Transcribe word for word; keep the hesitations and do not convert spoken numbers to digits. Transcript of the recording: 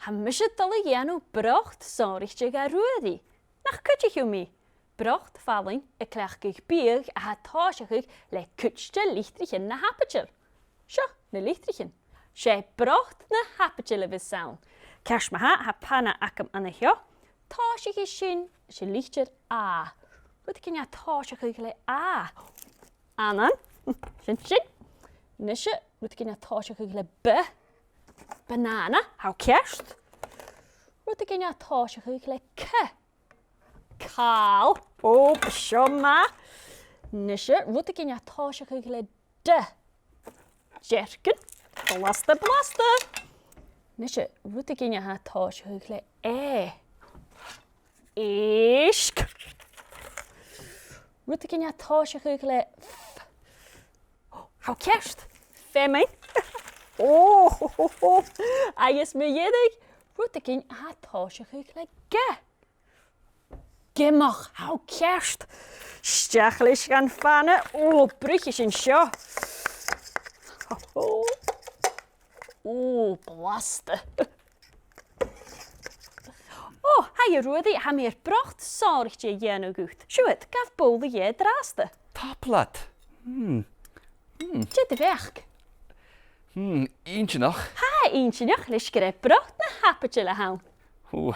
Tha mise a' dol a dhèanamh brot sònraichte dha Ruairidh. Nach cuidich thu mi? Brot fallain a' cleachdadh biadh a tha a' tòiseachadh le cuid de litrichean na h-aibidil. Seo na litrichean. 'S e brot na h-aibidil a bhios ann. Ceart ma-thà, tha pana agam an seo. Tòisichidh sinn, 's e litir A. Rudeigin a tha a' tòiseachadh le A. Annan. Sin sin. Nise, rudeigin a tha a' tòiseachadh le B. Banana. Tha ceart. Rudeigin a tha a' tòiseachadh le C. Càl. Ò, seo math. Nise, rudeigin a tha a' tòiseachadh le D. Dearcan. Blasta, blasta. Nise, rudeigin a tha a' tòiseachadh le E. Èisg. Rudeigin a tha a' tòiseachadh le F. Tha ceart. Feamainn. Ò, ho, ho, ho. Agus mu dheireadh, rudeigin a tha a' tòiseachadh le G. Giomach. Tha ceart. A-steach leis dhan phana. Ò, bruichidh sinn seo. Ho, ho. Ò, blasta. Ò, haidh a Ruairidh, tha mi air brot sònraichte a dhèanamh dhut. Siuthad, gabh bobhla dheth an-dràsta. Tapadh leat. Hmm. Hmm. Dè do bheachd? Hmm, inntinneach. Tha, inntinneach, leis gur e brot na h-aibidil a th' ann. Ò,